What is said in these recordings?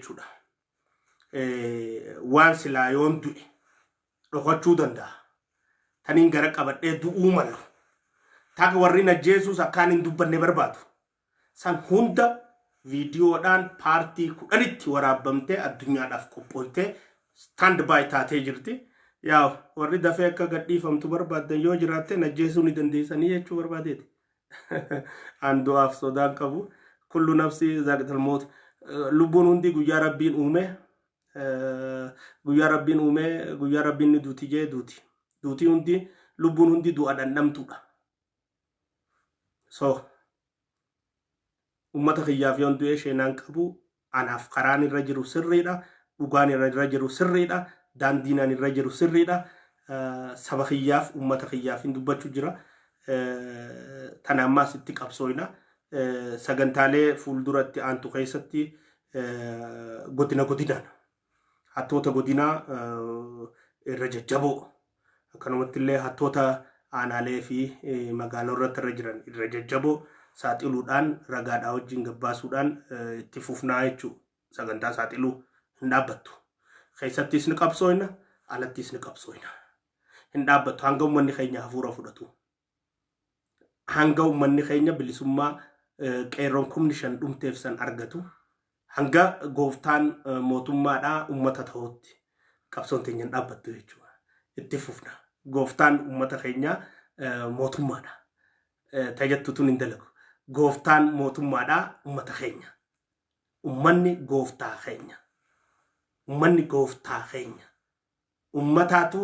jechuudha. Waan silaa yoon du'e dhokachuu danda'a. Taniin gara qabadhee du'uu malu. Taka warri najjeesuus akkaan hin dubbanne barbaadu. San hunda viidiyoodhaan paartii 10tti waraabbamtee addunyaadhaaf qophooytee stand by taatee jirti. Yaa warri dafee akka gadhiifamtu barbaaddan yoo jiraatte najjeesuu ni dandeessanii jechuu barbaadeeti. An du'aaf sodaan qabu. Kullu nafsi zaaqatal moot. Lubbuun hundi guyyaa Rabbiin uume guyyaa Rabbiin uume guyyaa Rabbiin ni duuti jee duuti. Duuti hundi lubbuun hundi du'a dhandhamtuudha. So ummata kiyyaaf yoon du'e sheenaan qabu. Anaaf karaan irra jiru sirriidha, dhugaan irra jiru sirriidha, daandiin ani irra jiru sirriidha. Saba kiyyaaf, ummata kiyyaaf hin dubbachuu jira. Tana ammaas itti qabsooyna. Sagantaalee fuulduratti aantu keessatti godina godinaan hattoota godinaa irra jajjaboo, akkanumatti illee hattoota aanaalee fi magaalaa irratti irra jiran irra jajjaboo saaxiluudhaan, ragaadhaa wajjin gabbaasuudhaan itti fufnaa jechuudha. Sagantaa saaxiluu hin dhaabbattu. Keessattis ni qabsooyna, alattis ni qabsooyna. Hin dhaabbattu hanga uummanni keenya hafuura fudhatu. Hanga uummanni keenya bilisummaa qeerroon 5,000 dhumteef san argatu, hanga gooftaan mootummaadhaa uummata ta'utti qabsoon teenya hin dhaabbattu jechuudha. Itti fufna. Gooftaan uummata keenyaa mootummaadha. Tajattu tun hin dalagu. Gooftaan mootummaadhaa uummata keenya. Uummanni gooftaa keenya. Uummanni gooftaa keenya. Ummataatu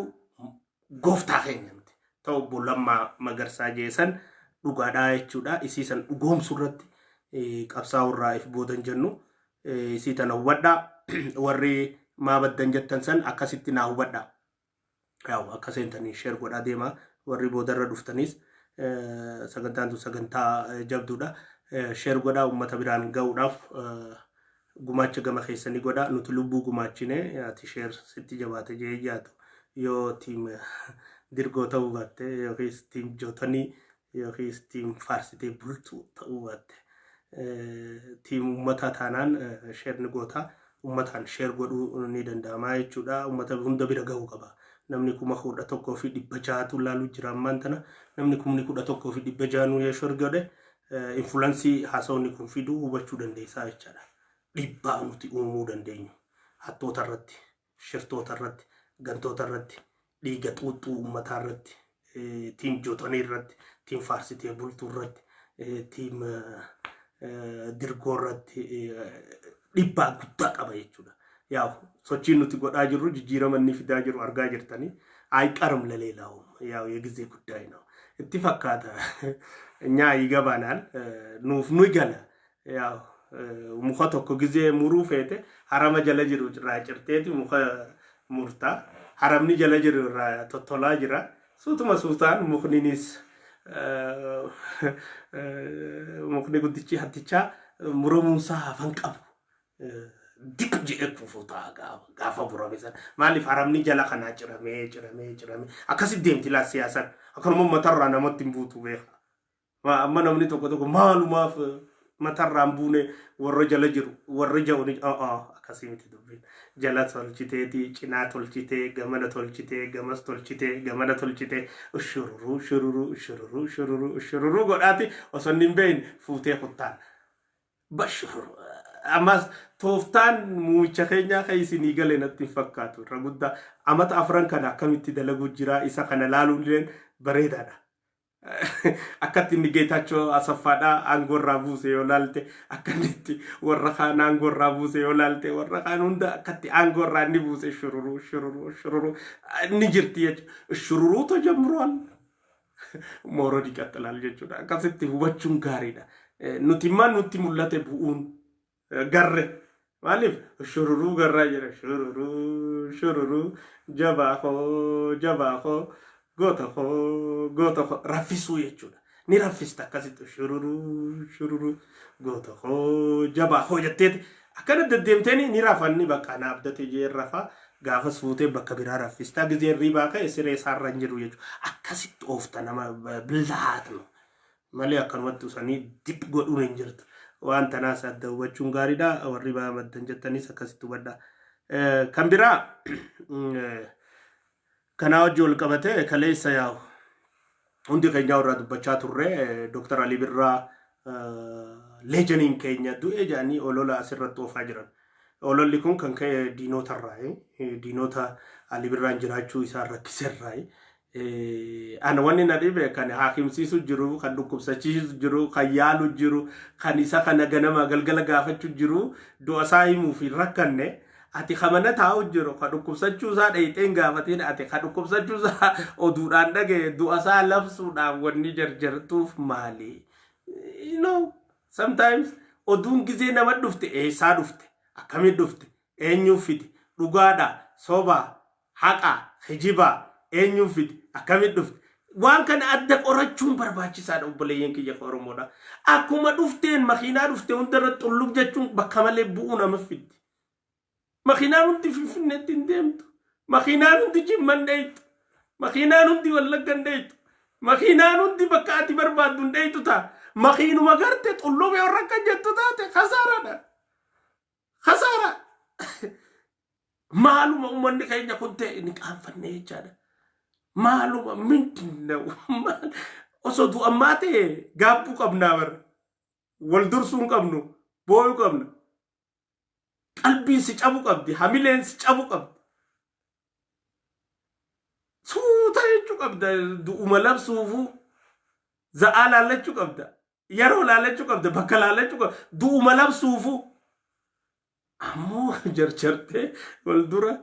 gooftaa keenya miti. Ta'u obbo Lammaa Magarsaa jeesan dhugaadhaa jechuudha. Isii san dhugoomsu irratti qabsaa'uu irraa if boodan jennu. Isii tana hubadhaa. Warri maa baddan jettan san akkasitti naa hubadhaa. Yaa'u akka seentanii share godhaa deemaa. Warri boodarra dhuftanis sagantaan tun sagantaa jabduudha. Share godhaa, uummata biraan ga'uudhaaf gumaacha gama keessanii godhaa. Nuti lubbuu gumaachine, ati share sitti jabaate jee yaadu yoo team dirgoo ta'uu baatte, yookiis team jootanii, yookiis team faarsitee bultuu ta'uu baatte, team uummataa taanaan share ni goota. Uummataan share godhuu ni danda'ama jechuudha. Uummata hunda bira gahuu qaba. Namni 11,600tu laaluu jira ammaan tana. Namni 11,600nuu yoo share godhe, influence haasawni kun fidu hubachuu dandeessaa jechaadha. Dhiibbaa nuti uumuu dandeenyu hattoota irratti, shirtoota irratti, gantoota irratti, dhiiga xuuxxuu uummataa irratti, team jootanii irratti, team faarsitee bultuu irratti, team dirgoo irratti dhiibbaa guddaa qaba jechuudha. Yaa sochiin nuti godhaa jirru jijjiirama inni fidaa jiru argaa jirtanii. አይቀርም ለሌላውም ያው የጊዜ ጉዳይ ነው። itti fakkaata እኛ ይገባናል nuuf nu gala. Yaw muka tokko gizee muruu feete harama jala jiru irraa cirteeti muka murtaa. Haramni jala jiru irraa tottolaa jira. Suutuma suutaan mukninis mukni guddichi hattichaa muramuunsaa hafan qabu. Diq jedhee kufuu ta'a gaafa murame sana. Maaliif? Haramni jala kanaa ciramee ciramee ciramee akkasitti deemti laa siyaasaan. Akkanuma matarraa namatti hin buutu beeka. Amma namni tokko tokko maalumaaf matarraan buune warra jala jiru warra ja'u ni akkasii miti dubbiin. Jala tolchiteeti, cinaa tolchitee, gamana tolchitee, gamas tolchitee, gamana tolchitee, shururuu shururuu shururuu shururuu shururuu godhaati osoo inni hin beeyin fuutee kuttaan. Bashururu. Ammas tooftaan muumicha keenyaa kan isinii gale natti hin fakkaatu. Irra guddaa amata afran kana akkamitti dalaguu jira, isa kana laaluun illee bareedaadha. Akkatti inni Geetaachoo Asaffaadhaa aangoo irraa buuse yoo laalte, akka inni itti warra kaan aangoo irraa buuse yoo laalte, warra kaan hunda akkatti aangoo irraa inni buuse, shururuu shururuu shururuu inni jirti jechuudha. Shururuu ተጀምሯል መውረድ ይቀጥላል jechuudha. Akkasitti hubachuun gaariidha. Nuti immoo nutti mul'ate bu'uun garre. Maaliif shururuu garraa jira? Shururuu shururuu, jabaa koo jabaa koo, goota koo goota koo, raffisuu jechuudha. Ni raffista akkasitti, shururuu shururuu, goota koo jabaa koo jetteeti akkana deddeemteeni ni rafanni bakka na abdate jee rafa. Gaafas fuutee bakka biraa raffistaa, gizee hirribaa ka'e siree isaarra hin jiru jechuudha. Akkasitti oofta nama billahaat no. Malee akkanumatti usanii dip godhuun hin jirtu. Waan tanaas adda hubachuun gaariidha. Warri ba'a maddan jettanis akkasitti hubadha. Kan biraa kanaa wajji wal qabate, kaleessa yaa'u hundi keenya irraa dubbachaa turre. Dr. Ali Birraa leejaniin keenya du'e jedhanii olola asirratti oofaa jiran. Ololli kun kan ka'e diinotarraa, diinota Ali Birraan jiraachuu isaa rakkiserraa. Ana wanni na dhibe, kan haakimsiisu jiru, kan dhukkubsachiisu jiru, kan yaalu jiru, kan isa kana ganama galgala gaafachuu jiru, du'a isaa himuuf hin rakkanne. Ati kamana taa'u jiru, kan dhukkubsachuu isaa dheeyxee hin gaafatin, ati kan dhukkubsachuu isaa oduudhaan dhagaye du'a isaa labsuudhaaf wanni jarjartuuf maali? Sometimes oduun gizee nama dhufte, eessaa dhufte, akkamitti dhufte, eenyuuf fide, dhugaadha, sobaa, haqa, kijibaa, eenyuuf fide, akkamitti dhufte, waan kana adda qorachuun barbaachisaadha, obboleeyyan kiyya Oromoodha. Akkuma dhufteen makiinaa dhufte hundarra xullub jechuun bakka malee bu'uu nama fiddi. Makiinaan hundi Finfinneetti hin deemtu. Makiinaan hundi Jimma hin dheeytu. Makiinaan hundi Wallagga hin dheeytu. Makiinaan hundi bakka ati barbaaddu hin dheeytu ta'a. Makiinuma garte xullubee warra akka jettu taate kasaaraadha. Kasaara. Maaluma uummanni keenya kun ta'e ni qaanfanne jechaadha. Maaluma mindinna osoo du'ammaa ta'e gaabbuu qabnaa bara. Wal dursuu hin qabnu, booyuu qabna. Qalbiin si cabu qabdi, hamileen si cabu qabdi. Suuta jechuu qabda, du'uma labsuufuu za'aa laallachuu qabda. Yeroo laallachuu qabda, bakka laallachuu qabda, du'uma labsuufuu. Ammoo jarjartee wal dura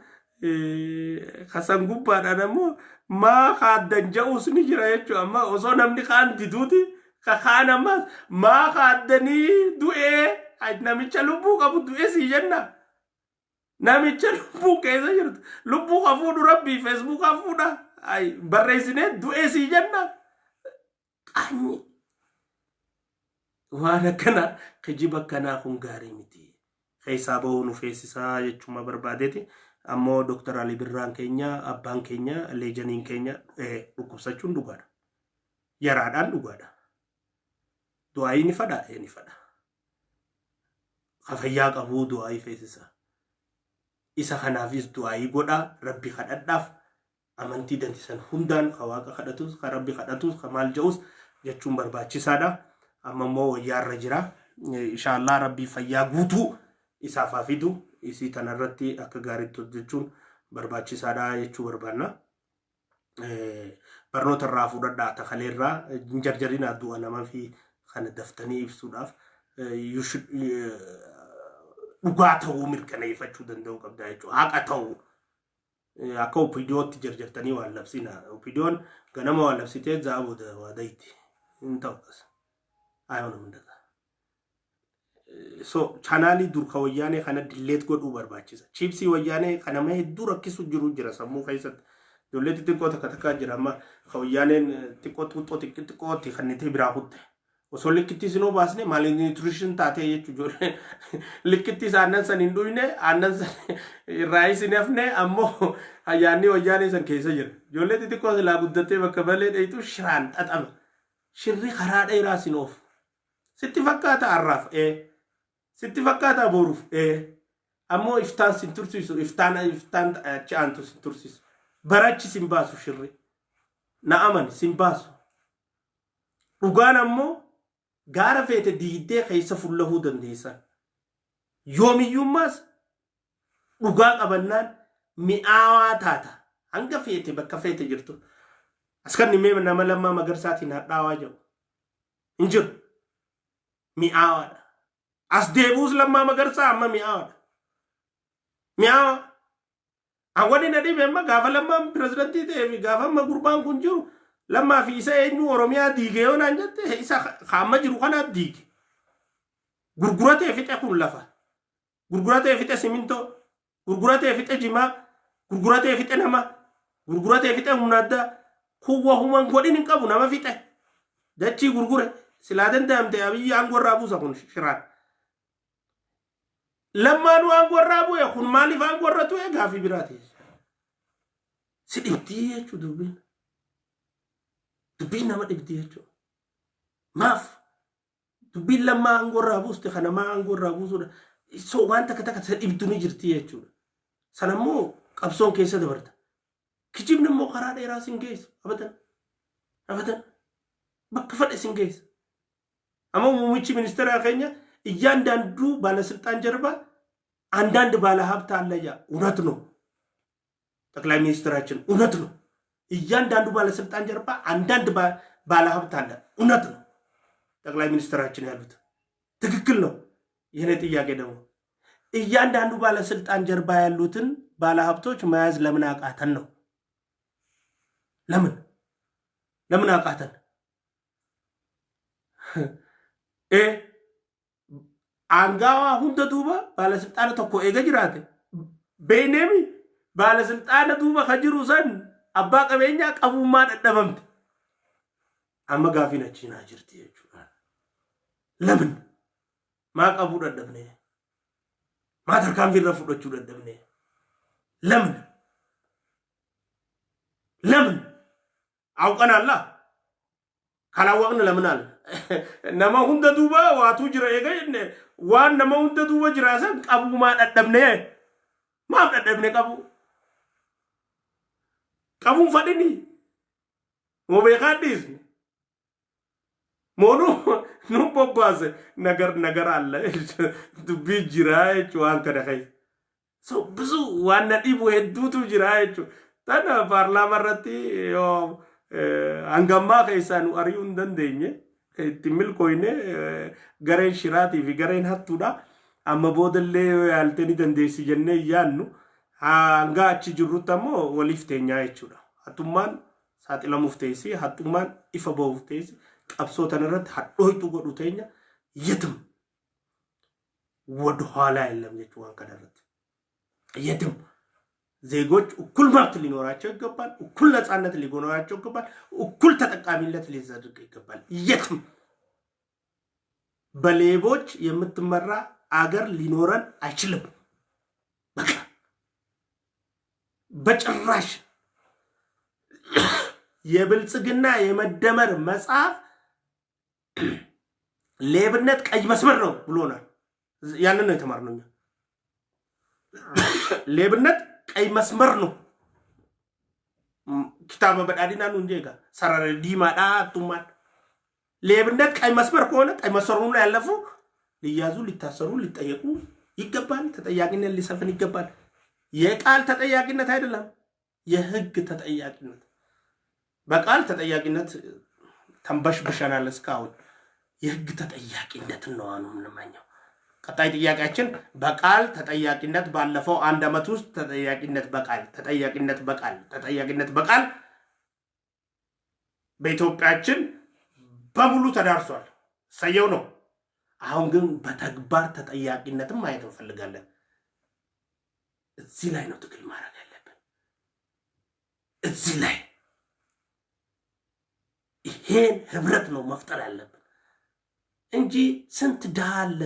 kasan gubbaadhaan ammoo maa kaaddan ja'uus ni jira jechuudha. Amma osoo namni kaan diduuti ka kaan ammas maa kaaddanii du'ee, namicha lubbuu qabu du'ee sii jenna. Namicha lubbuu keessa jirtu, lubbuu ka fuudhu rabbii, Feesbuukaa fuudha barreessinee du'ee sii jenna. Qaanyi waan akkanaa, kijiba akkanaa kun gaarii miti. Keessaa bahuu nu feesisaa jechuma barbaadeeti. Ammoo Dr. Ali Birraan keenya, abbaan keenya, leejaniin keenya dhukkubsachuun dhugaadha. Yaraadhaan dhugaadha. Du'aayii ni fadhaa? Ee, ni fadha. Ka fayyaa qabuu du'aayii feesisa. Isa kanaafis du'aayii godhaa, rabbi kadhadhaaf, amantii dantisan hundaan ka waaqa kadhatus, ka rabbi kadhatus, ka maal jedhus jechuun barbaachisaadha. Amma immoo wayyaarra jira. Inshaallah rabbii fayyaa guutuu isaaf haa fidu. Isii tanarratti akka gaariitti hojjechuun barbaachisaadha jechuu barbaanna. Barnoota irraa fudhadhaa, takaleerraa hin jarjarinaa. Du'a nama fi kana daftanii ibsuudhaaf dhugaa ta'uu mirkaneeffachuu danda'uu qabda jechuudha. Haqa ta'uu. Akka OPDOtti jarjartanii waan labsina. OPDOn ganama waan labsitee za'a booda waa dayti. Hin ta'u qas. Ayoona hundata. So chaanaalii dur ka wayyaanee kana delete godhuu barbaachisa. Chiipsii wayyaanee kan nama hedduu rakkisu jiru jira sammuu keessatti. Ijoollee xixiqqoo takka takkaa jira amma ka wayyaaneen xiqqoo xuuxxoo xiqqootti kannitee biraa kutte. Osoo likkitti isinoo baasne malnutrition taatee jechuudha ijoolleen. Likkitti isa aannan san hin dhuyne, aannan san irraa isin hafne, ammoo ayyaanni wayyaanee san keessa jira. Ijoollee xixiqqoo silaa guddattee bakka malee dheeytu shiraan xaxama. Shirri karaa dheeraa isin oofu. Sitti fakkaata har'aaf, ee. Sitti fakkaata boruuf, ee. Ammoo iftaan sin tursiisu, iftaan iftaan achi aantu sin tursiisu. Barachi sin baasu shirri. Na amani, sin baasu. Dhugaan ammoo gaara feete diiddee keessa fullahuu dandeessa. Yoomiyyummaas dhugaa qabannaan mi'aawaa taata. Hanga feete bakka feete jirtu. As kan mee nama Lammaa Magarsaatiin hadhaawaa jiru. Hin jiru. Mi'aawaadha. As deebi'us Lammaa Magarsaa amma mi'aawaadha. Mi'aawaa. Wanni na dhibe amma gaafa Lammaan pirezidantii ta'ee fi gaafa amma gurbaan kun jiru, Lammaa fi isa eenyu Oromiyaa diige yoo naan jette, isa amma jiru kanaa diige. Gurguratee fixe kun lafa. Gurguratee fixe simintoo. Gurguratee fixe jimaa. Gurguratee fixe nama. Gurguratee fixe humna addaa. Kun wahuman godhin hin qabu, nama fixe. Dachii gurgure. Silaa danda'amte Abiyyi aangoo irraa buusa kun shiraan. Lammaanuu aangoo irraa bu'e, kun maaliif aangoo irra tu'e gaafii biraati. Si dhibdii jechuu dubbiin. Dubbiin nama dhibdii jechuudha. Maaf Dubbiin Lammaa aangoo irraa buuste kana maa aangoo irraa buusuudha. So waan takka takka isa dhibdu ni jirti jechuudha. Sana immoo qabsoon keessa dabarta. Kijibni immoo karaa dheeraa sin geessu. Abadan. Abadan. Bakka fedhe sin geessa. Amma muummichi ministeeraa keenya እያንዳንዱ ባለስልጣን ጀርባ አንዳንድ ባለሀብት አለ። ያ እውነት ነው። ጠቅላይ ሚኒስትራችን እውነት ነው። እያንዳንዱ ባለስልጣን ጀርባ አንዳንድ ባለሀብት አለ። እውነት ነው። ጠቅላይ ሚኒስትራችን ያሉት ትክክል ነው። የኔ ጥያቄ ደግሞ እያንዳንዱ ባለስልጣን ጀርባ ያሉትን ባለሀብቶች መያዝ ለምን አቃተን ነው? ለምን አቃተን? Aangawa hunda duuba ባለስልጣን tokko eega jiraate beeyneemi ባለስልጣን duuba ka jiru san abbaa qabeenyaa qabummaa dadhabamte. Amma gaafiin achiinaa jirti jechuudha. ለምን maa qabuu dadhabne? Maa tarkaanfii irra fudhachuu dadhabne? ለምን ለምን አውቀናላ። ካላወቅን ለምን አለ nama hunda duuba waatu jira eega jenne, waan nama hunda duuba jira san qabuu maa dadhabne? Maaf dadhabne qabu? Qabuun fadhini moo beekaa dhiisne moo nu bobbaase? ነገር ነገር አለ, dubbii jira jechuu waan kana keessa. So ብዙ waan na dhibu hedduutu jira jechuudha. Tana paarlaama irratti yoo hangammaa keessaa nu ari'uu hin dandeenye, itti milkooyne, gareen shiraatii fi gareen hattuudha. Amma boodallee yoo yaalte ni dandeessi jennee yaannu, hanga achi jirrutti ammoo waliif teenyaa jechuudha. Hattummaan saaxilamuuf teessi, hattummaan ifa bahuuf teessi, qabsoo tanarratti hadhooytu godhu teenya የትም ወደኋላ የለም jechuu waan kanarratti. የትም ዜጎች እኩል መብት ሊኖራቸው ይገባል። እኩል ነፃነት ሊኖራቸው ይገባል። እኩል ተጠቃሚነት ሊዘድቅ ይገባል። የትም በሌቦች የምትመራ አገር ሊኖረን አይችልም። በቃ በጭራሽ። የብልጽግና የመደመር መጽሐፍ ሌብነት ቀይ መስመር ነው ብሎናል። ያንን ነው የተማርነው እኛ። ሌብነት ቀይ መስመር ነው። Kitaaba badhaadhinaa nuun jeega sarara diimaadha hattummaan. ሌብነት ቀይ መስመር ከሆነ ቀይ መስመሩን ያለፉ ሊያዙ፣ ሊታሰሩ፣ ሊጠየቁ ይገባል። ተጠያቂነት ሊሰፍን ይገባል። የቃል ተጠያቂነት አይደለም፣ የህግ ተጠያቂነት። በቃል ተጠያቂነት ተንበሽብሸናል እስካሁን። የህግ ተጠያቂነትን ነው አሁን የምንመኘው። ቀጣይ ጥያቄያችን በቃል ተጠያቂነት ባለፈው አንድ ዓመት ውስጥ ተጠያቂነት በቃል፣ ተጠያቂነት በቃል፣ ተጠያቂነት በቃል በኢትዮጵያችን በሙሉ ተዳርሷል። ሰየው ነው። አሁን ግን በተግባር ተጠያቂነትን ማየት እንፈልጋለን። እዚህ ላይ ነው ትግል ማድረግ ያለብን። እዚህ ላይ ይሄን ህብረት ነው መፍጠር ያለብን እንጂ ስንት ድሃ አለ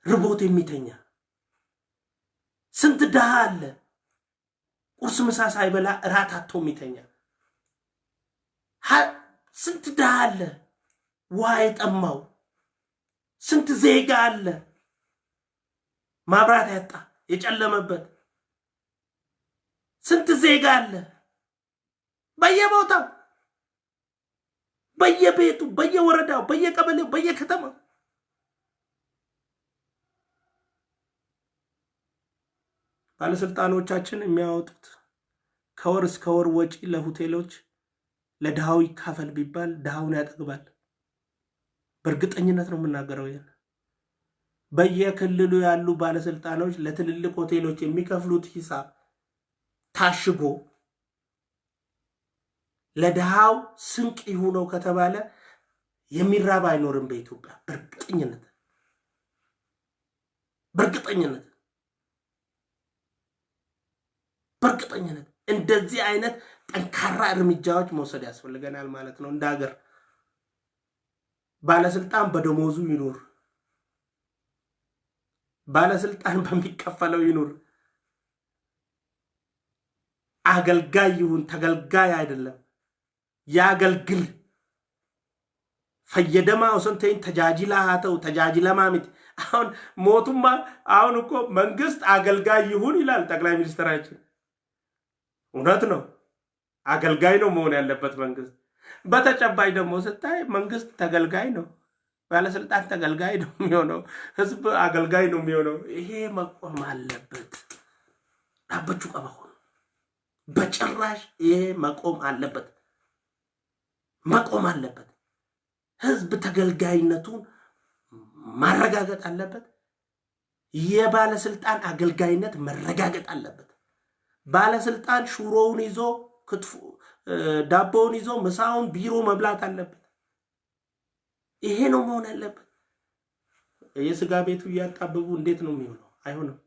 ርቦት የሚተኛ፣ ስንት ድሃ አለ ቁርስ ምሳ ሳይበላ እራት አጥቶ የሚተኛ፣ ስንት ድሃ አለ ውሃ የጠማው፣ ስንት ዜጋ አለ ማብራት ያጣ የጨለመበት፣ ስንት ዜጋ አለ በየቦታው፣ በየቤቱ፣ በየወረዳው፣ በየቀበሌው፣ በየከተማው። ባለስልጣኖቻችን የሚያወጡት ከወር እስከ ወር ወጪ ለሆቴሎች ለድሃው ይካፈል ቢባል ድሃውን ያጠግባል። በእርግጠኝነት ነው የምናገረው። ይሄን በየክልሉ ያሉ ባለስልጣኖች ለትልልቅ ሆቴሎች የሚከፍሉት ሂሳብ ታሽጎ ለድሃው ስንቅ ይሁነው ከተባለ የሚራብ አይኖርም በኢትዮጵያ፣ በእርግጠኝነት፣ በእርግጠኝነት፣ በእርግጠኝነት። እንደዚህ አይነት ጠንካራ እርምጃዎች መውሰድ ያስፈልገናል ማለት ነው። እንደ ሀገር ባለስልጣን በደሞዙ ይኑር፣ ባለስልጣን በሚከፈለው ይኑር፣ አገልጋይ ይሁን፣ ተገልጋይ አይደለም። ያገልግል። Fayyadamaa osoo hin ta'in tajaajilaa haa ta'u, tajaajilamaa miti. አሁን mootummaa አሁን እኮ መንግስት አገልጋይ ይሁን ይላል ጠቅላይ ሚኒስትራችን። እውነት ነው። አገልጋይ ነው መሆን ያለበት መንግስት። በተጨባጭ ደግሞ ስታይ መንግስት ተገልጋይ ነው። ባለስልጣን ተገልጋይ ነው የሚሆነው። ህዝብ አገልጋይ ነው የሚሆነው። ይሄ መቆም አለበት። Dhaabbachuu qaba kun በጭራሽ ይሄ መቆም አለበት፣ መቆም አለበት። ህዝብ ተገልጋይነቱን ማረጋገጥ አለበት። የባለስልጣን አገልጋይነት መረጋገጥ አለበት። ባለስልጣን ሹሮውን ይዞ፣ ክትፎ ዳቦውን ይዞ ምሳውን ቢሮ መብላት አለበት። ይሄ ነው መሆን ያለበት። የስጋ ቤቱ እያጣበቡ እንዴት ነው የሚሆነው? አይሆንም፣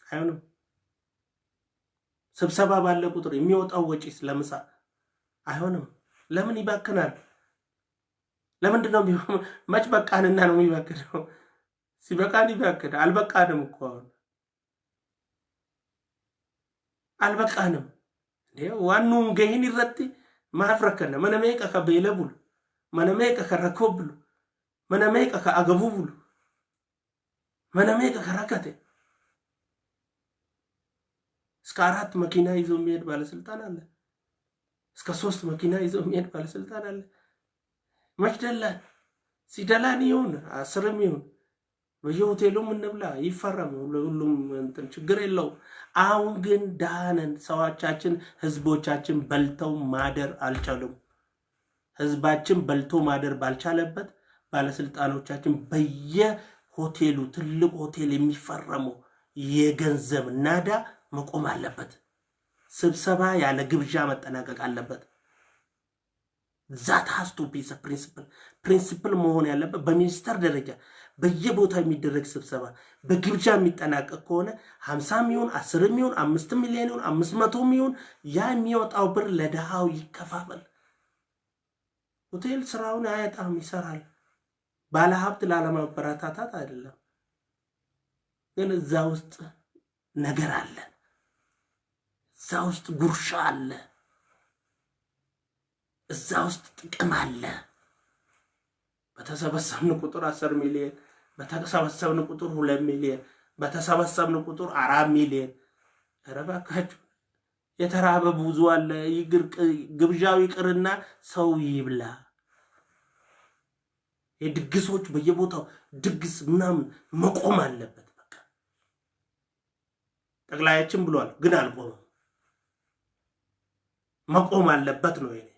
አይሆንም። ስብሰባ ባለ ቁጥር የሚወጣው ወጪ ለምሳ አይሆንም። ለምን ይባክናል? ለምንድን ነው? መች በቃንና ነው የሚባክነው? ሲበቃን ይባክን። አልበቃንም እኮ፣ አሁን አልበቃንም። Waan nuun gahin irratti maaf rakkanna? Mana meeqa ka beela bulu, mana meeqa ka rakkoo bulu, mana meeqa ka agabuu bulu, mana meeqa ka rakkate? እስከ አራት መኪና ይዞ የሚሄድ ባለስልጣን አለ። እስከ ሶስት መኪና ይዞ የሚሄድ ባለስልጣን አለ። መች ደላን? ሲደላን ይሁን፣ 10ም ይሁን፣ በየሆቴሉም እንብላ፣ ይፈረም፣ ሁሉም እንትን ችግር የለው። አሁን ግን ደሃ ነን። ሰዎቻችን ህዝቦቻችን በልተው ማደር አልቻሉም። ህዝባችን በልቶ ማደር ባልቻለበት ባለስልጣኖቻችን በየሆቴሉ ትልቅ ሆቴል የሚፈረመው የገንዘብ ናዳ መቆም አለበት። ስብሰባ ያለ ግብዣ መጠናቀቅ አለበት። That has to be principle። Principle መሆን ያለበት በሚኒስተር ደረጃ በየቦታው የሚደረግ ስብሰባ በግብዣ የሚጠናቀቅ ከሆነ 50ም ይሁን፣ 10ም ይሁን፣ 5 ሚሊዮን ይሁን፣ 500ም ይሁን፣ ያ የሚወጣው ብር ለድሃው ይከፋፈል። ሆቴል ስራውን አያጣም፣ ይሰራል። ባለሀብት ላለማበረታታት አይደለም፣ ግን እዛ ውስጥ ነገር አለ፣ እዛ ውስጥ ጉርሻ አለ፣ እዛ ውስጥ ጥቅም አለ። በተሰበሰብን ቁጥር 10 ሚሊዮን፣ በተሰበሰብን ቁጥር 2 ሚሊዮን፣ በተሰበሰብን ቁጥር 4 ሚሊዮን። ኧረ እባካችሁ፣ የተራበ ብዙ አለ። ግብዣው ይቅርና ሰው ይብላ። የድግሶች በየቦታው ድግስ ምናምን መቆም አለበት። በቃ ጠቅላያችን ብሏል፣ ግን አልቆምም። መቆም አለበት ነው የኔ።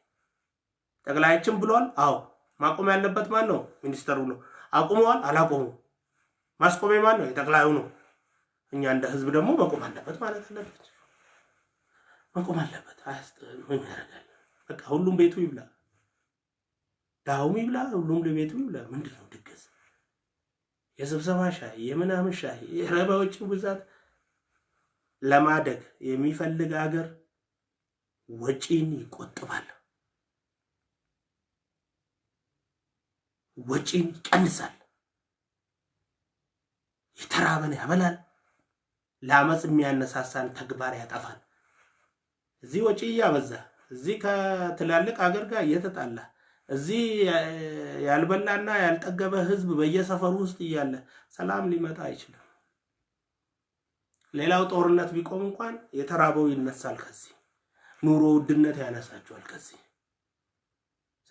ጠቅላያችን ብሏል። አዎ፣ ማቆም ያለበት ማን ነው? ሚኒስተሩ ነው። አቁመዋል? አላቆሙም። ማስቆሜ ማን ነው? የጠቅላዩ ነው። እኛ እንደ ህዝብ ደግሞ መቆም አለበት ማለት አለበት። መቆም አለበት። ምን ያደርጋል? በቃ ሁሉም ቤቱ ይብላ፣ ድሃውም ይብላ፣ ሁሉም ለቤቱ ይብላ። ምንድን ነው ድግስ? የስብሰባ ሻይ፣ የምናምን ሻይ፣ የረባዎቹ ብዛት። ለማደግ የሚፈልግ አገር ወጪን ይቆጥባል፣ ወጪን ይቀንሳል፣ የተራበን ያበላል፣ ለአመፅ የሚያነሳሳን ተግባር ያጠፋል። እዚህ ወጪ እያበዛ፣ እዚህ ከትላልቅ አገር ጋር እየተጣላ፣ እዚህ ያልበላና ያልጠገበ ህዝብ በየሰፈሩ ውስጥ እያለ ሰላም ሊመጣ አይችልም። ሌላው ጦርነት ቢቆም እንኳን የተራበው ይነሳል ከዚህ፣ ኑሮ ውድነት ያነሳቸዋል ከዚህ።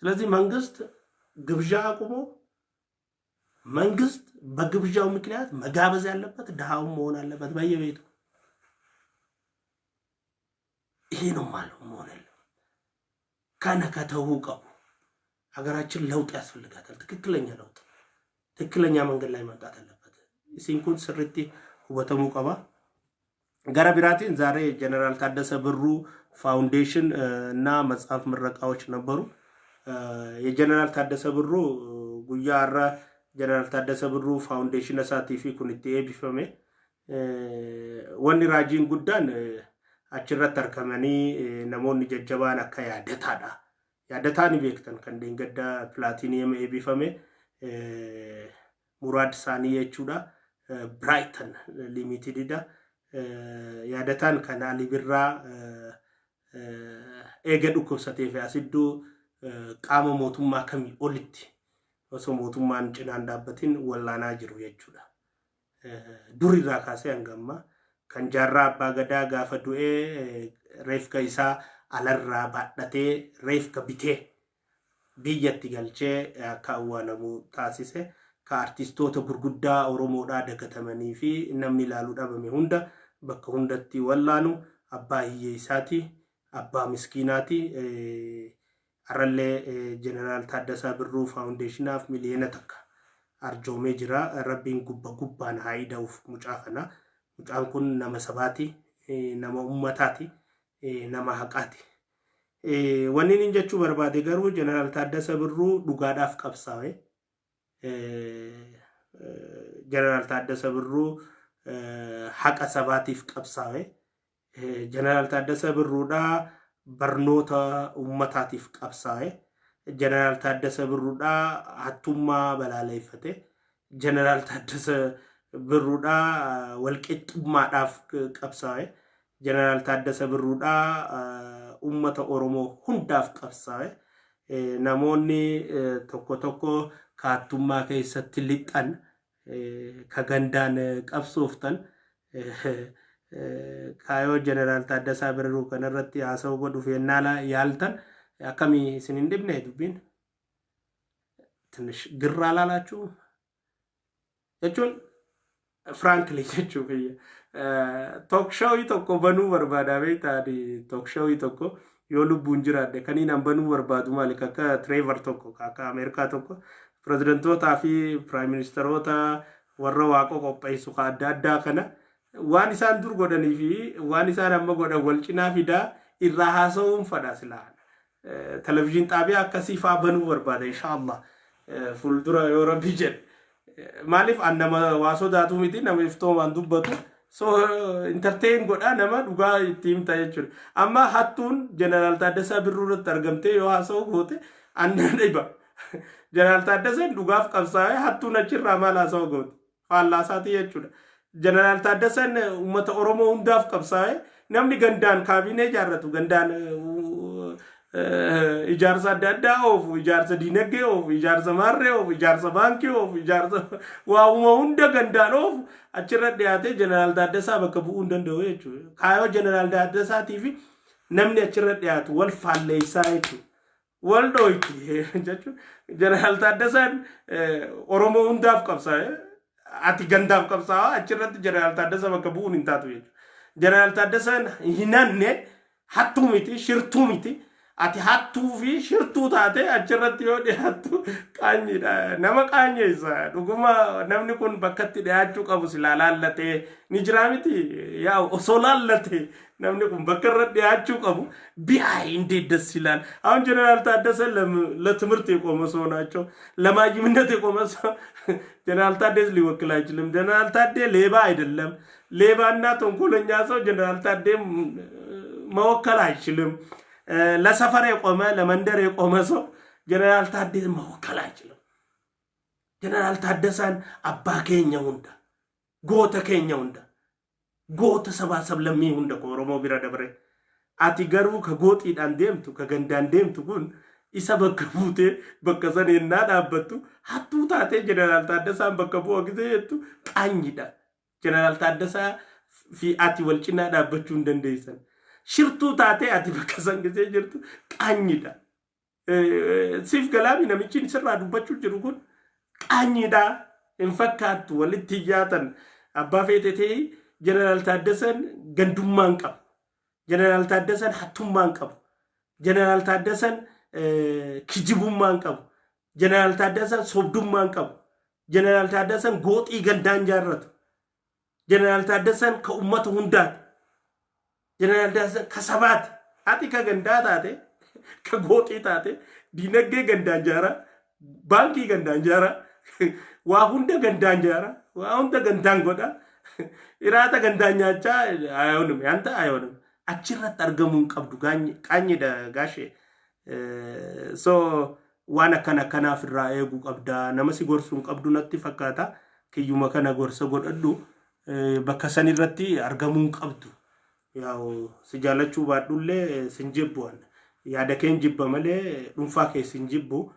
ስለዚህ መንግስት ግብዣ አቁሞ፣ መንግስት በግብዣው ምክንያት መጋበዝ ያለበት ድሃውን መሆን አለበት በየቤቱ። ይሄ ነው ማለት መሆን ያለው። Kana ka ta'uu qabu ሀገራችን ለውጥ ያስፈልጋታል። ትክክለኛ ለውጥ፣ ትክክለኛ መንገድ ላይ መምጣት አለበት። Isin kun sirriitti hubatamuu qaba። Gara biraatiin ዛሬ ጀነራል ታደሰ ብሩ ፋውንዴሽን እና መጽሐፍ ምረቃዎች ነበሩ። የጀነራል ታደሰ ብሩ guyyaa har'a ጀነራል ታደሰ ብሩ ፋውንዴሽን isaatii fi kun itti eebbifame. Wanni raajiin guddaan achirratti argamanii namoonni jajjabaan akka Yaadataadha. Yaadataa ni beektan, kan deenggadda platinum eebbifame, Muraad isaanii jechuudha. Biraaytan Limitedidha. Yaadataan kan Ali Birraa eega dhukkubsatee fi asidduu Qaama mootummaa kamii olitti osoo mootummaan cinaan dhaabbatin wallaanaa jiru jechuudha. Durirraa kaasee hanga ammaa kan Jaarraa Abbaa Gadaa gaafa du'ee reefka isaa alarraa baadhatee, reefka bitee biyyatti galchee akka awwaalamu taasise, ka artistoota gurguddaa Oromoodhaa dagatamanii fi namni ilaaluu dhabame hunda bakka hundatti wallaanu abbaa hiyyeessaati, abbaa miskiinaati. Har'allee Jeneraal Taaddasaa Birruu Foundationaaf 1 miliyoona arjoomee jira. Rabbiin gubba gubbaan haa ida'uuf mucaa kana. Mucaan kun nama sabaati, nama ummataati, nama haqaati. Wanni inni jechuu barbaade garuu, Jeneraal Taaddasa Birruu dhugaadhaaf qabsaa'e. Jeneraal Taaddasa Birruu haqa sabaatiif qabsaa'e. Jeneraal Taaddasa Birruudhaa barnoota ummataatiif qabsaa'e. Jeneraal Taaddasa Birruudhaa hattummaa balaaleffate. Jeneraal Taaddasa Birruudhaa walqixxummaadhaaf qabsaa'e. Jeneraal Taaddasa Birruudhaa ummata Oromoo hundaaf qabsaa'e. Namoonni tokko tokko kaattummaa keessatti lixan, ka gandaan qabsooftan, kaayoo Jeneraal Taaddasaa Birruu kanarratti haasa'uu godhuuf yennaa yaaltan akkamii isin hin dhibne dubbiin? ትንሽ ግር አላላችሁም? Jechuun frankly jechuu kiyya. Talk showii tokko banuu barbaada beektaani. Talk showii tokko yoo lubbuun jiraadhe kaniin an banuu barbaadu maali, akka Trevor tokko, akka Ameerikaa tokko, pireezidantootaa fi prime ministeroota warra waaqa qopheessu ka adda addaa kana waan isaan dur godhanii fi waan isaan amma godhan wal cinaa fidaa irraa haasa'uun fadha silaa. Televizyiin xaabiyaa akkasii faa banuu barbaada inshaallah fuuldura yoo Rabbi jedhe. Maaliif, an nama waa sodaatu miti, nama iftoomaan dubbatu. So entertain godhaa, nama dhugaa itti himta jechuudha. Amma hattuun Jeneraal Taaddasaa Birruu irratti argamtee yoo haasa'u goote anna dhiba. Jeneraal Taaddasaan dhugaaf qabsaa'ee, hattuun achirraa maal haasa'u goote? Faallaasaati jechuudha. Jeneraal Taaddasaan uummata Oromoo hundaaf qabsaa'ee, namni gandaan kaabinee ijaarratu, gandaan ijaarsa adda addaa oofu, ijaarsa diinagdee oofu, ijaarsa maarree oofu, ijaarsa baankii oofu, ijaarsa waa'uma hunda gandaan oofu achirra dhiyaatee Jeneraal Taaddasaa bakka bu'uu hin danda'u jechuudha. Kaayoo Jeneraal Taaddasaatii fi namni achirra dhiyaatu wal faalleessaa jechuudha. Wal dhooyti jechuudha. Jeneraal Taaddasaan Oromoo hundaaf qabsaa'e. Ati gandaaf qabsaa'aa achirratti Jeneraal Taaddasaa bakka bu'uun hin taatu jechuudha. Jeneraal Taaddasaan hin hanne, hattuu miti, shirtuu miti. Ati hattuu fi shirtuu taate achirratti yoo dhiyaattu qaanyiidha. Nama qaanyeessa. Dhuguma namni kun bakkatti dhiyaachuu qabu silaa laallatee ni jiraa miti. Yaa osoo laallatee namni kun bakka irra dhiyaachuu qabu ቢያይ እንዴት ደስ ይላል። አሁን ጀነራል ታደሰ ለትምህርት የቆመ ሰው ናቸው። ለማይምነት የቆመ ሰው ጀነራል ታደሰ ሊወክል አይችልም። ጀነራል ታዴ ሌባ አይደለም። ሌባና ተንኮለኛ ሰው ጀነራል ታዴ መወከል አይችልም። ለሰፈር የቆመ፣ ለመንደር የቆመ ሰው ጀነራል ታዴ መወከል አይችልም። ጀነራል ታደሰን abbaa keenya hunda, goota keenya hunda, goota sabaa sablammii hunda ka Oromoo bira dabre. Ati garuu ka gooxiidhaan deemtu, ka gandaan deemtu kun isa bakka buutee bakka sana yennaa dhaabbattu, hattuu taatee Jeneraal Taaddasaan bakka bu'a gisee jettu qaanyiidha. Jeneraal Taaddasaa fi ati wal cinaa dhaabbachuu hin dandeessan. Shirtuu taatee ati bakka san gisee jirtu qaanyiidha. Siif galaami, namichi sirraa dubbachuu jiru kun qaanyiidha. Hin fakkaattu, walitti hiyyaatan. Abbaa feete ta'ee Jeneraal Taaddasaan gandummaa hin qabu. Jeneraal Taaddasaan hattummaa hin qabu. Jeneraal Taaddasaan kijibummaa hin qabu. Jeneraal Taaddasaan sobdummaa hin qabu. Jeneraal Taaddasaan gooxii gandaan jaarratu. Jeneraal Taaddasaan ka ummata hundaati. Jeneraal Taaddasaan ka sabaati. Ati ka gandaa taate, ka gooxii taate, diinagdee gandaan jaaraa, baankii gandaan jaaraa, waa hunda gandaan jaaraa, waa hunda gandaan godhaa, iraata gandaan nyaachaa አይሆንም, ያንተ አይሆንም። Achirratti argamuu hin qabdu, qaanyiidha gaashee. So waan akkana akkanaaf irraa eeguu qabda. Nama si gorsuu hin qabdu natti fakkaata. Kiyyuma kana gorsa godhadhu. Bakka san irratti argamuu hin qabdu. Yaa'u si jaalachuu baadhullee sin jibbu'an. Yaada keen jibba malee dhuunfaa keessa hin jibbu.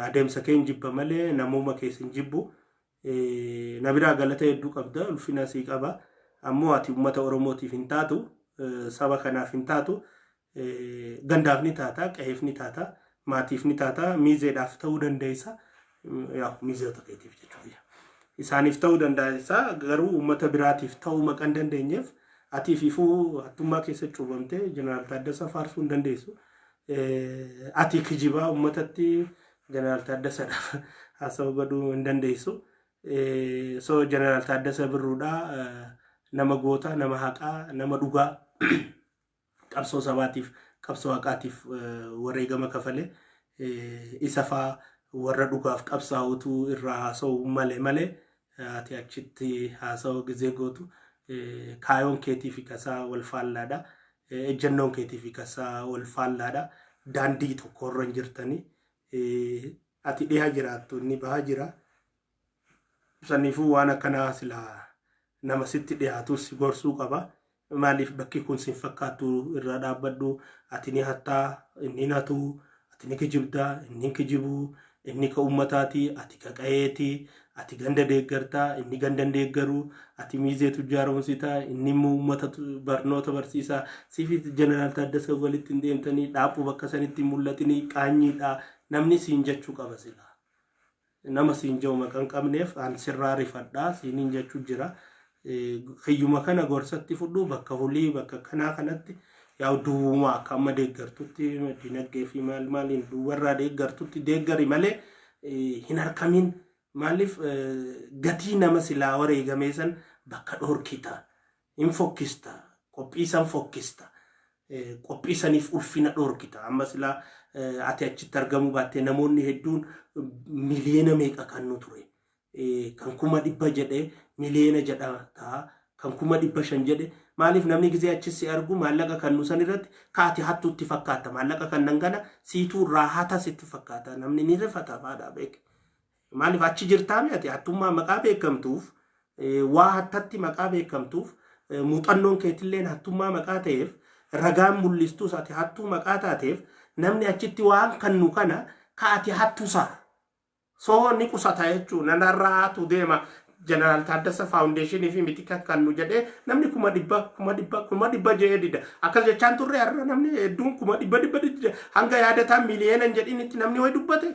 Adeemsa keen jibba malee namummaa keessa hin jibbu. Na biraa galata hedduu qabda, ulfina sii qaba. Ammoo ati uummata Oromootiif hin taatu, saba kanaaf hin taatu. Gandaaf ni taata, qe'eef ni taata, maatiif ni taata, miizeedhaaf ta'uu dandeessa. Yaa miizeota keetiif jechuudha. Isaaniif ta'uu dandeessa, garuu uummata biraatiif ta'uu maqaa hin dandeenyeef atiif ifuu hattummaa keessa cuubamtee Jeneraal Taaddasaa faarsuu hin dandeessu. Ati kijibaa uummatatti Jeneraal Taaddasaadhaaf haasawaa godhuu hin dandeessu. So Jeneraal Taaddasa Birruudhaa nama goota, nama haqaa, nama dhugaa, qabsoo sabaatiif, qabsoo haqaatiif wareegama kafale, isa faa warra dhugaaf qabsaa'utu irraa haasa'u malee ati achitti haasa'u gizee gootu kaayoon keetii fi kasaa wal faallaadha. Ejjennoon keetii fi kasaa wal faallaadha. Daandii tokkorra hin jirtanii. Ati dhiha jiraattu, inni baha jira. Saniifuu waan akkanaa silaa nama sitti dhiyaatus si gorsuu qaba. Maaliif bakki kun sin fakkaattu, irraa dhaabbadhu, ati ni hattaa, inni hatu, ati ni kijibdaa, inni hin kijibuu, inni ka ummataati, ati ka qa'eeti, ati ganda deeggartaa, inni ganda hin deeggaru, ati miizee tujjaaromsitaa, inni immoo ummata barnoota barsiisaa. Siifi Jeneraal Taaddasa walitti hin deemtanii, dhaaphuu bakka sanitti hin mul'atinii, qaanyiidha namni siin jechuu qaba silaa. Nama siin jiru maqaa hin qabneef an sirraa rifadhaa siiniin jechuu jira. Kiyyuma kana gorsatti fudhu, bakka hulii bakka kanaa kanatti yaa duwwuma akka amma deeggartutti dinagdee fi maal maaliin duwwarraa deeggartutti deeggari malee hin harkamin. Maaliif gatii nama silaa wareegamee san bakka dhoorkita, hin fokkista, qophii san fokkista, qophii saniif ulfina dhoorkita. Amma silaa ati achitti argamuu baattee namoonni hedduun miliyoona meeqa kan nu ture. Kan 100,000 jedhe miliyoona jedha ta'a. Kan 500,000 jedhe, maaliif namni gizee achi si argu maallaqa kan nu san irratti kaati hattuutti fakkaata. Maallaqa kan nan kana siituu irraa hata sitti fakkaata. Namni ni rifata faadhaa beeke. Maaliif achi jirtaa ati hattummaa maqaa beekamtuuf, waa hattatti maqaa beekamtuuf, muuxannoon keetilleen hattummaa maqaa ta'eef, ragaan mul'istus ati hattuu maqaa taateef, namni achitti waan kannu kana ka ati hattusaa. Soo ni qusata jechuun nanarraa hatu deema. Jeneraal Taaddasa Faawundeeshinii fi miti kan nu jedhee namni 100,000 100,000 100,000 jedhee dida. Akkas jechaan turre, har'a namni hedduun 100,000 dida. Hanga yaadataan miliyoona hin jedhinitti namni wayi dubbate.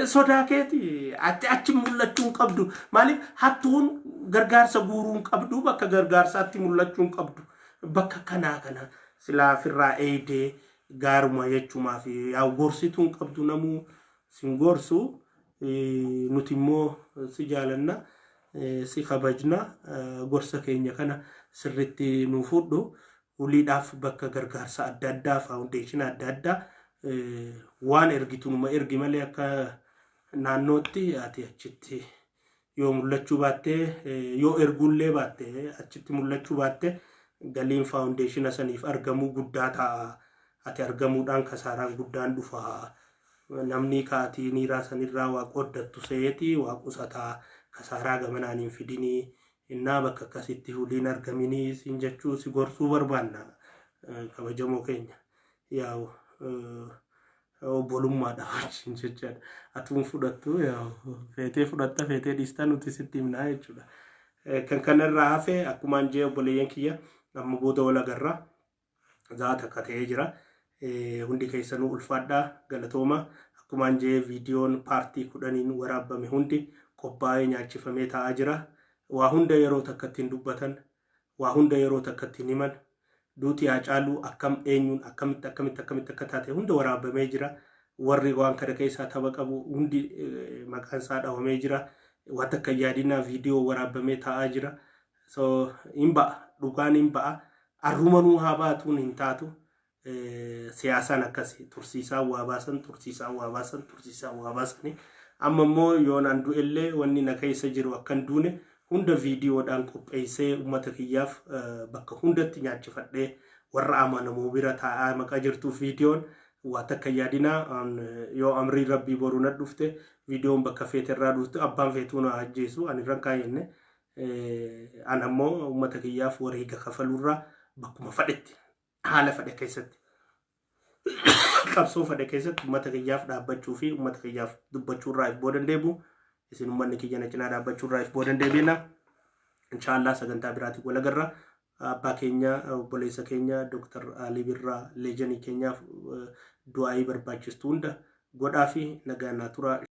Sodaa keeti ati achi mul'achuu hin qabdu. Maaliif hattuun gargaarsa guuruu hin qabdu, bakka gargaarsaatti mul'achuu hin qabdu. Bakka kanaa kana silaa ofirraa eeyidee gaaruma jechuumaaf yaa gorsituu hin qabdu, namuu sin gorsu. Nuti immoo si jaalanna, si kabajna, gorsa keenya kana sirritti nu fudhu. Uliidhaaf bakka gargaarsa adda addaa, faawundeeshina adda addaa waan ergitu numa ergi malee akka naannootti ati achitti yoo mul'achuu baattee, yoo erguullee baatte, achitti mul'achuu baatte, galiin faawundeeshina saniif argamuu guddaa ta'a. Ati argamuudhaan kasaaraan guddaan dhufa. Namni kaatii niiraa sanirraa waa qooddattu seeti waa qusataa, kasaaraa gamanaan hin fidinii. Innaa bakka akkasitti huliin argaminii siin jechuu, si gorsuu barbaanna, kabajamoo keenya. Yaa'u obbolummaadha wajjin jechaadha. Atuun fudhattu, yaa'u feetee fudhatta, feetee dhiistaa, nuti sitti himnaa jechuudha. Kan kanarraa hafe akkumaan jee, obboleeyyan kiyya, amma booda wal agarra. Zaata akka ta'ee jira. Hundi keessanuu ulfaadhaa, galatooma. Akkumaan jee viidiyoon paartii 10n waraabame hundi qophaa'ee nyaachifamee taa'aa jira. Waa hunda yeroo takkatti hin dubbatan. Waa hunda yeroo takkatti hin himan. Duuti Haacaaluu akkam, eenyuun, akkamitti akkamitti akkamitti akka taate hunda waraabamee jira. Warri waan kana keessaa tapha qabu hundi maqaan isaa dhawamee jira. Waan takka yaadinaa, viidiyoo waraabamee taa'aa jira. So hin ba'a, dhugaan hin ba'a. Arrumanuu haa baatuun hin taatu. Siyaasaan akkasi, tursiisaa waa baasan, tursiisaa waa baasan, tursiisaa waa baasanii. Amma immoo yoon an du'ellee wanni na keessa jiru akkan duune hunda viidiyoodhaan qopheessee uummata kiyyaaf bakka hundatti nyaachifadhee warra amanamoo bira taa'aa maqaa jirtuuf viidiyoon waa takka yaadinaa. Yoo amrii rabbii boru na dhufte, viidiyoon bakka feeterraa dhufte, abbaan feetuu na ajjeesu ani irran kaayenne. An ammoo uummata kiyyaaf wareega kafaluurraa bakkuma fadhetti, haala fadhe keessatti Qabsoo fedhe keessatti uummata kiyyaaf dhaabbachuu fi uummata kiyyaaf dubbachuu irraa if booda hin deebi'u. Isin uummanni kiyya na cinaa dhaabbachuu irraa if booda hin deebiina. Inshaallah sagantaa biraatiin wal agarra. Abbaa keenya, obboleessa keenya Dr. Alii Birraa, leejenii keenyaaf du'aayii barbaachistu hunda godhaa fi nagaa naa tura.